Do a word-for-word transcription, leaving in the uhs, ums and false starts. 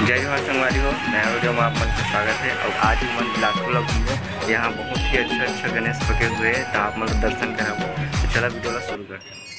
जय जोहार संगवारी हो, नया वीडियो में आप मन के स्वागत है। और आज हमन बिलासपुर ला घूमबो, यहाँ बहुत ही अच्छा अच्छा गणेश बने हुए हैं, तो आप मन ला दर्शन कराबो। तो चला वीडियो ला शुरू करते हैं।